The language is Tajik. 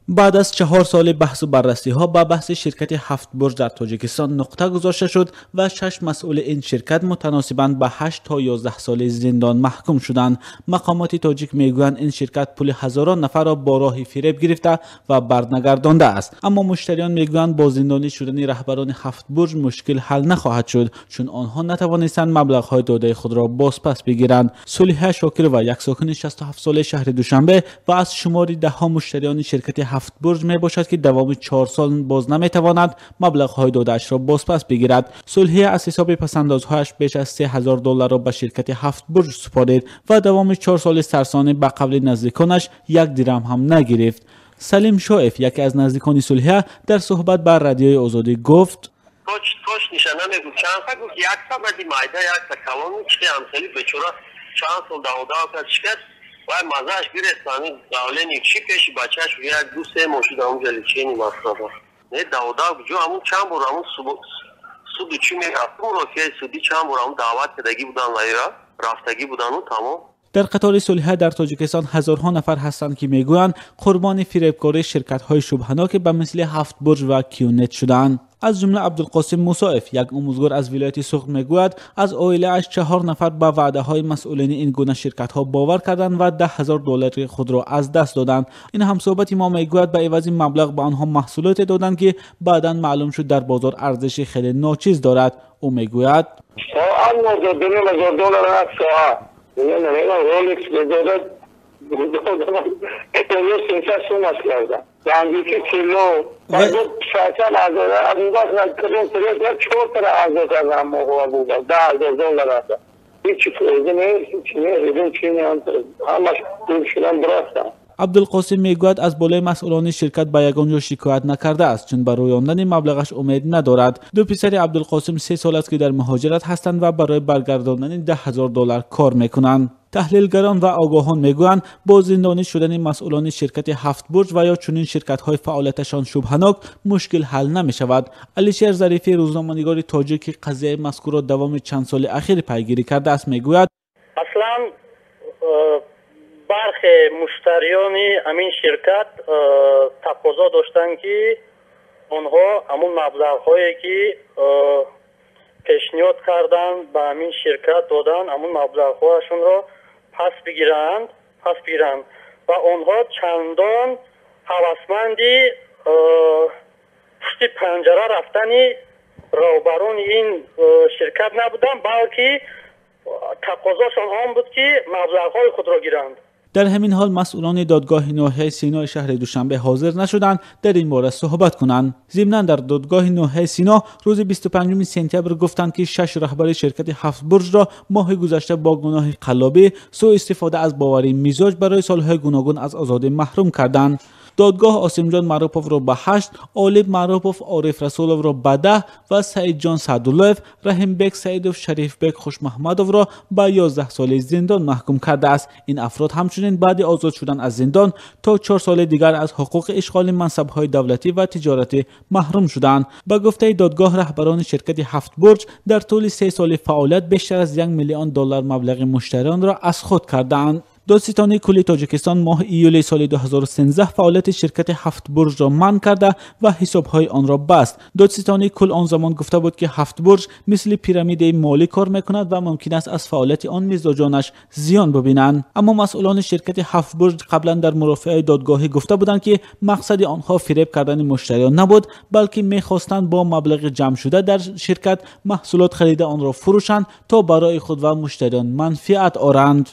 Баъд аз 4 соли баҳсу баррасиҳо ба баҳси ширкати ҳафт бурҷ дар Тоҷикистон нуқта гузошта шуд ва 6 масъули ин ширкат мутаносибан ба 8 то 11 соли зиндон маҳкум шуданд. Мақомоти тоҷик мегӯянд, ин ширкат пули ҳазорон нафарро бо роҳи фиреб гирифта ва барнагардондааст. Аммо муштариён мегӯянд, бо зиндонӣ шудани раҳбарони ҳафт бурҷ мушкил ҳал нахоҳад шуд, чун онҳо натавонистанд маблағҳои додаи худро бозпас бигиранд. Сулиҳа Шокирова, як сокини 67 солаи шаҳри Душанбе ва аз шумори даҳҳо муштариёни ширкати ҳафт бурҷ мебошад, ки давоми 4 сол боз наметавонад маблағҳои додаашро бозпас бигирад. Сулҳия аз ҳисоби пасандозҳояш беш аз 3000 долларро ба ширкати ҳафт бурҷ супорид ва давоми 4 соли сарсонӣ ба қавли наздиконаш 1 дирам ҳам нагирифт. Салим Шоев, яке аз наздикони Сулҳия, дар суҳбат ба Радиои Озодӣ гуфт: Тош нишона мегуфт, чанд са гуфт, як са бади майда, як са калон, чи ҳам хеле бечора чанд сол даводав кард, шикаст, вай мазааш гирифт, ҳамин давление чӣ пеши бачааш як ду се моҳ шуд, ҳамунҷа лечение Москва. Не даводав ҷо ҳамун чанд бор ҳамун суду чӣ мерафт, мурофиаи судӣ чанд бор ҳамун даъват кардагӣ будан, вайра рафтагӣ будану тамом. Дар қатори Сулҳа дар Тоҷикистон ҳазорҳо нафар ҳастанд, ки мегӯянд, қурбони фиребкории ширкатҳои шубҳаноке ба мисли ҳафт бурҷ ва Кюнет шудаанд. Аз ҷумла Абдулқосим Мусоев, як омӯзгор аз вилояти Суғд, мегӯяд, аз оилааш 4 нафар ба ваъдаҳои масъулини ин гуна ширкатҳо бовар карданд ва 10 000 доллари худро аз даст доданд. Ин ҳамсӯҳбати мо мегӯяд, ба ивази маблағ ба онҳо маҳсулоте доданд, ки баъдан маълум шуд, дар бозор арзиши хеле ночиз дорад. Ӯ мегӯяд: 2,5 ҳазор доллар як соат Ролекс медодад, 300 сум аст карда рангики кило шашад ҳазор чортара ҳазор кардам, моҳ 10 000 доллар аст, ҳичи фоида нест, ҳичи нест, чи ҳамаш пул шудан бирафтам. Абдулқосим мегӯяд, аз болои масъулони ширкат ба ягон ҷо шикоят накардааст, чун ба рӯёндани маблағаш умед надорад. Ду писари Абдулқосим 3 сол аст, ки дар муҳоҷират ҳастанд ва барои баргардондани 10 000 доллар кор мекунанд. Таҳлилгарон ва огоҳон мегӯянд, бо зиндонӣ шудани масъулони ширкати ҳафт бурҷ ва ё чунин ширкатҳои фаъолияташон шубҳанок мушкил ҳал намешавад. Алишер Зарифӣ, рӯзноманигори тоҷик, ки қазияи мазкурро давоми чанд соли ахир пайгирӣ кардааст, мегӯяд: Аслан бархе муштариёни ҳамин ширкат тақозо доштанд, ки онҳо ҳамун маблағҳое, ки пешниҳод карданд, ба ҳамин ширкат доданд, ҳамун маблағҳояшонро пас бигиранд ва онҳо чандон ҳавасманди пушти панҷара рафтани роҳбарони ин ширкат набуданд, балки тақозошон он буд, ки маблағҳои худро гиранд. Дар ҳамин ҳол масъулони додгоҳи ноҳияи Синои шаҳри Душанбе ҳозир нашуданд дар ин бора суҳбат кунанд. Зимнан дар додгоҳи ноҳияи Сино рӯзи 25 сентябр гуфтанд, ки шаш раҳбари ширкати ҳафт бурҷро моҳи гузашта бо гуноҳи қаллобӣ, суистифода аз боварии мизоҷ барои солҳои гуногун аз озодӣ маҳрум карданд. Додгоҳ Осимҷон Маъруповро ба 8, Олиб Маърупов, Ориф Расуловро ба 10 ва Саидҷон Саъдуллоев, Раҳимбек Саидов, Шарифбек Хушмаҳмадовро ба 11 соли зиндон маҳкум кардааст. Ин афрод ҳамчунин баъди озод шудан аз зиндон то 4 соли дигар аз ҳуқуқи ишғоли мансабҳои давлатӣ ва тиҷоратӣ маҳрум шуданд. Ба гуфтаи додгоҳ, раҳбарони ширкати ҳафт бурҷ дар тӯли 3 соли фаъолият бештар аз 1 миллион доллар маблағи муштариёнро аз худ кардаанд. Додситонии кулли Тоҷикистон моҳи июли соли 2013 фаъолияти ширкати ҳафтбурҷро манъ карда ва ҳисобҳои онро баст. Додситонии кул он замон гуфта буд, ки ҳафтбурҷ мисли пирамидаи молӣ кор мекунад ва мумкин аст аз фаъолияти он мизоҷонаш зиён бибинанд. Аммо масъулони ширкати ҳафтбурҷ қаблан дар мурофиаи додгоҳӣ гуфта буданд, ки мақсади онҳо фиреб кардани муштариён набуд, балки мехостанд бо маблағи ҷамъшуда дар ширкат маҳсулот харида, онро фурӯшанд, то барои худ ва муштариён манфиат оранд.